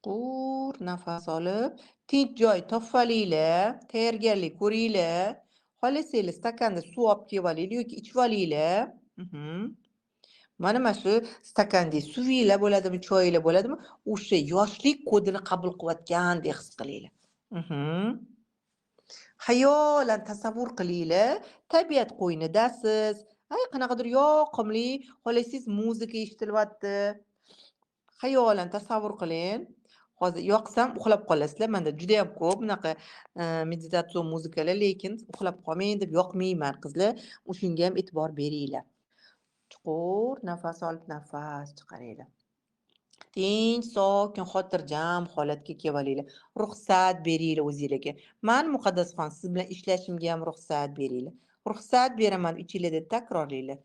Chuqur nafas olib, tinch joy topvalinglar, tayyorgarlik ko'ringlar. Xohlasanglar stakanda suv olib kelib olinglar yoki ichib olinglar. Mana shu stakanda suvinglar bo'ladimi, choyinglar bo'ladimi, o'sha yoshlik kodini qabul qilayotgandek his qilinglar. Xayolan tasavvur qilinglar, tabiat qo'ynidasiz. Ay, qanaqadir yoqimli, xohlasangiz muzika eshitilyapti. Xayolan tasavvur qiling. Hozir yoqsam uxlab qolasizlar. Menda juda ham ko'p bunaqa meditatsion muzikalar, lekin uxlab qolmang deb yoqmayman qizlar. O'shunga ham e'tibor beringlar. Chuqur nafas olib, nafas chiqaringlar. Tinch, sokin, xotirjam holatga kelib olinglar. Ruxsat beringlar o'zingizlarga. Men Muqaddasxon siz bilan ishlashimga ham ruxsat beringlar. Ruxsat beraman ichingizda takrorlanglar.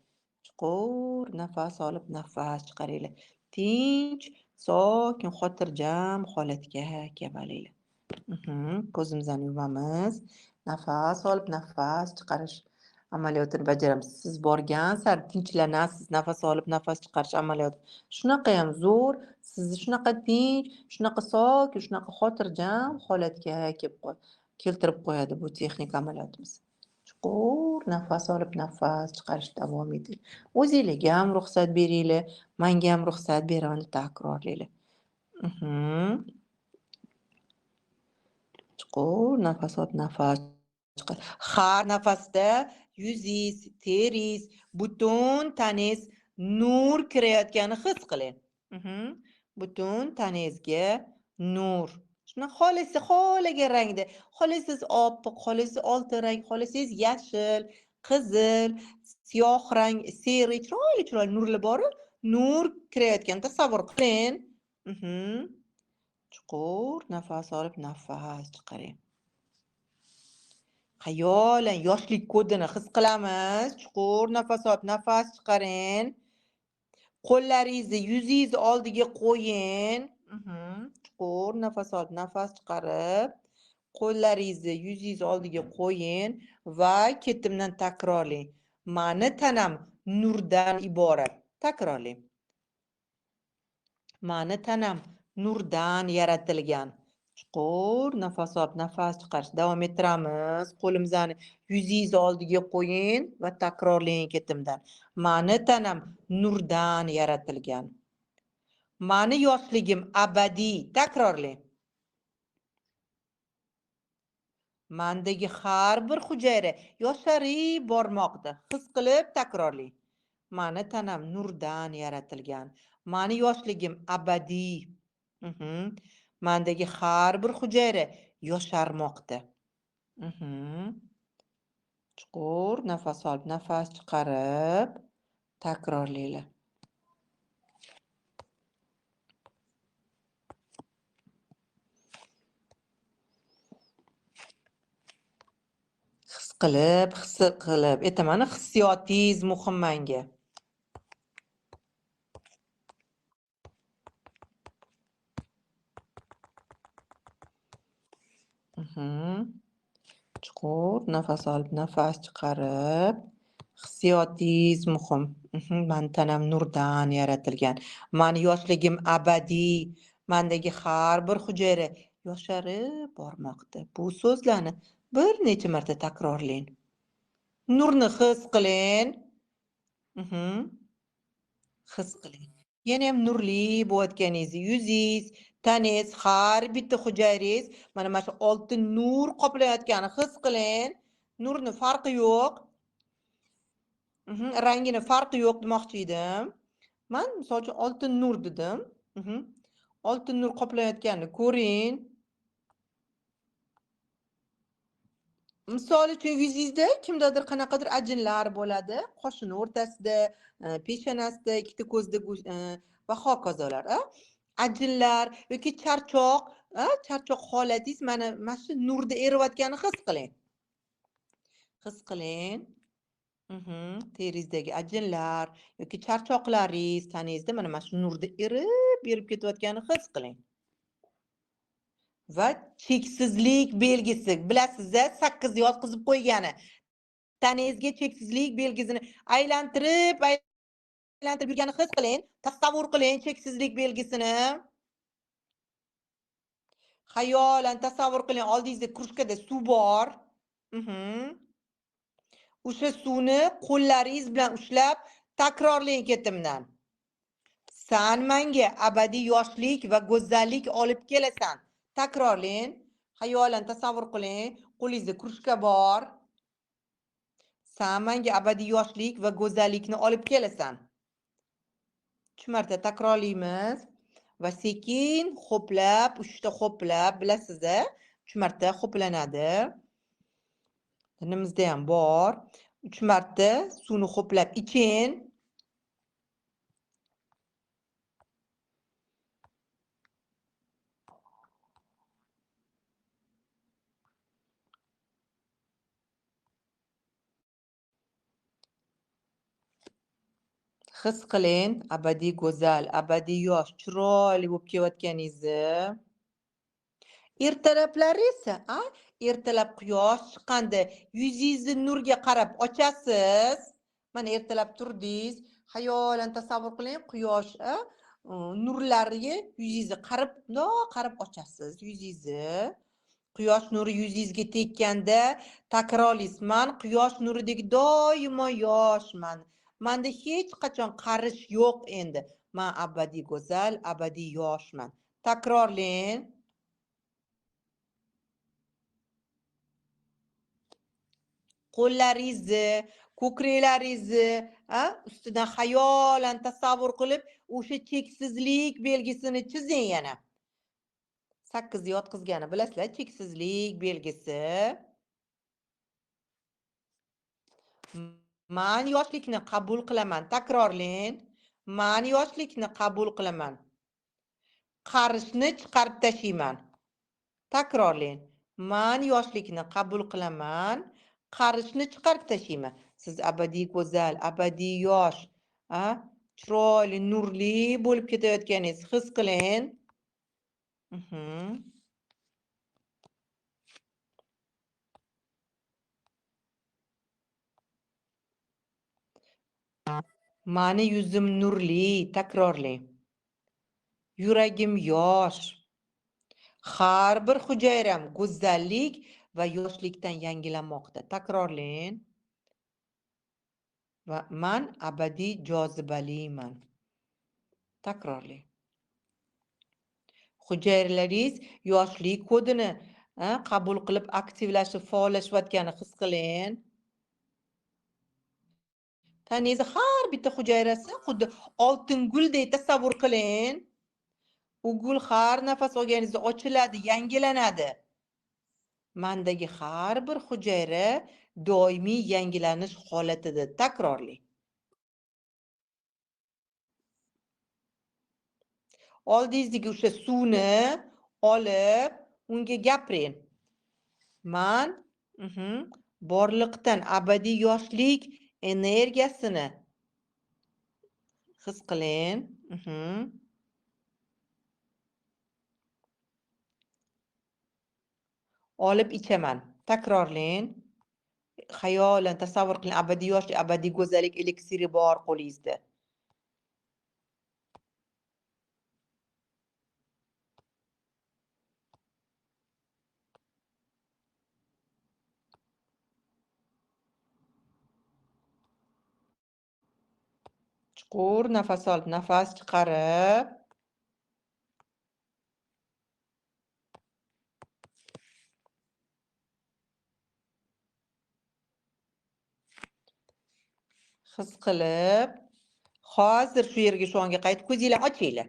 Chuqur nafas olib, nafas chiqaringlar. Tinch, sokin, xotirjam holatga kelib olinglar. Ko'zimizni yumamiz. Nafas olib, nafas chiqarish amaliyotini bajaramiz. Siz borgan sari tinchlanasiz. Nafas olib, nafas chiqarish amaliyoti shunaqa ham zo'r, sizni shunaqa tinch, shunaqa sokin, shunaqa xotirjam holatga keltirib qo'yadi bu texnika amaliyotimiz. Chuqur nafas olib, nafas chiqarish davom eting. O'zingizga ham ruxsat beringlar, menga ham ruxsat beraman deb takrorlanglar. Chuqur nafas olib, nafas chiqar. Har nafasda yuzingiz, teringiz, butun tanangiz nur kirayotganini his qiling. Butun tanangizga nur. Shuni xohlasa xohlagan rangda, xohlasangiz oppoq, xohlasangiz oltin rang, xohlasangiz yashil, qizil, siyoh rang, seri, chiroyli chiroyli nurlar bor, nur kirayotganini tasavvur qiling. Chuqur nafas olib, nafas chiqaring. Xayolan yoshlik kodini his qilamiz. Chuqur nafas olib, nafas chiqaring. Qo'llaringizni yuzingiz oldiga qo'ying. Chuqur nafas olib, nafas chiqarib, qo'llaringizni yuzingiz oldiga qo'ying va ketimdan takrorlang. Mani tanam nurdan iborat. Takrorlang. Mani tanam nurdan yaratilgan. Chuqur nafas olib, nafas chiqarish davom ettiramiz. Qo'limizni yuzingiz oldiga qo'ying va takrorlang ketimdan. Mani tanam nurdan yaratilgan. Mani yoshligim abadiy. Takrorlang. Mandagi har bir hujayra yosharib bormoqda. His qilib takrorlang. Mani tanam nurdan yaratilgan. Mani yoshligim abadiy. Mandagi har bir hujayra yosharmoqda. Chuqur nafas olib, nafas chiqarib takrorlanglar. His qilib, his qilib, aytaman, hissiyotingiz muhim menga. Chuqur nafas olib, nafas chiqarib, hissiyotingiz muhim. Mani tanam nurdan yaratilgan. Mani yoshligim abadiy. Mendagi har bir hujayra yosharib bormoqda. Bu so'zlarni bir necha marta takrorlang. Nurni his qiling. His qiling. Yana ham nurli bo'layotganingizni, yuzingiz, tanangiz, har bitta hujayrangiz mana shu oltin nur qoplayotganini his qiling. Nurni farqi yo'q. Rangini farqi yo'q demoqchi edim. Men misol uchun oltin nur dedim. Oltin nur qoplayotganini ko'ring. Misol uchun yuzingizda kimdadir qanaqadir ajinlar bo'ladi, qoshini o'rtasida, peshonasida, ikkita ko'zda va hokazolar, ajinlar yoki charchoq, charchoq holatingiz mana shu nurda eriyotganini his qiling. His qiling. Teringizdagi ajinlar yoki charchoqlaringiz tanangizda mana shu nurda erib ketayotganini his qiling. Va cheksizlik belgisi, bilasiz-a, 8 yotqizib qo'ygani. Tanangizga cheksizlik belgisini aylantirib yurganini his qiling, tasavvur qiling cheksizlik belgisini. Xayolan tasavvur qiling, oldingizda krujkada suv bor. O'sha suvni qo'llaringiz bilan ushlab takrorlang ketimdan. San menga abadiy yoshlik va go'zallik olib kelasan. Takrorlang. Xayolan tasavvur qiling, qo'lingizda krujka bor. San menga abadiy yoshlik va go'zallikni olib kelasan. 3 marta takrorlaymiz va sekin ho'plab, 3 ta ho'plab, bilasiz-a, 3 marta ho'planadi. Dinimizda ham bor. 3 marta suvni ho'plab iching. His qiling, abadiy go'zal, abadiy yosh, chiroyli bo'lib kelayotganingizni. Ertalablari esa, ertalab quyosh chiqqanda yuzingizni nurga qarab ochasiz. Mana ertalab turdingiz, xayolan tasavvur qiling, quyosh nurlariga yuzingizni qarab, bundoq qarab ochasiz yuzingizni. Quyosh nuri yuzingizga tekkanda takrorlaysiz: "Men quyosh nuridek doimo yoshman. Menda hech qachon qarish yo'q endi. Men abadiy go'zal, abadiy yoshman." Takrorlang. Qo'llaringizni, ko'kraklaringizni, ustidan xayolan tasavvur qilib, o'sha cheksizlik belgisini chizing yana. 8 yotqizgani bilasizlar, cheksizlik belgisi. Men yoshlikni qabul qilaman. Takrorlang. Men yoshlikni qabul qilaman. Qarishni chiqarib tashlayman. Takrorlang. Men yoshlikni qabul qilaman. Qarishni chiqarib tashlayman. Siz abadiy go'zal, abadiy yosh, chiroyli, nurli bo'lib ketayotganingizni his qiling. Mani yuzim nurli, takrorlang. Yuragim yosh. Har bir hujayram go'zallik va yoshlikdan yangilanmoqda. Takrorlang. Va men abadiy jozibaliman. Takrorlang. Hujayralaringiz yoshlik kodini qabul qilib aktivlashib, faollashayotganini his qiling. Tanangizni har bitta hujayrasi xuddi oltin guldek tasavvur qiling. U gul har nafas olganingizda ochiladi, yangilanadi. Mendagi har bir hujayra doimiy yangilanish holatida. Takrorlang. Oldingizdagi o'sha suvni olib, unga gapiring. Men borliqdan abadiy yoshlik energiyasini his qiling. Olib ichaman. Takrorlang. Xayolan tasavvur qiling, abadiy yoshlik, abadiy go'zallik eliksiri bor qo'lingizda. Chuqur nafas olib, nafas chiqarib, his qilib, hozir shu yerga, shu onga qaytib ko'zinglarni ochinglar.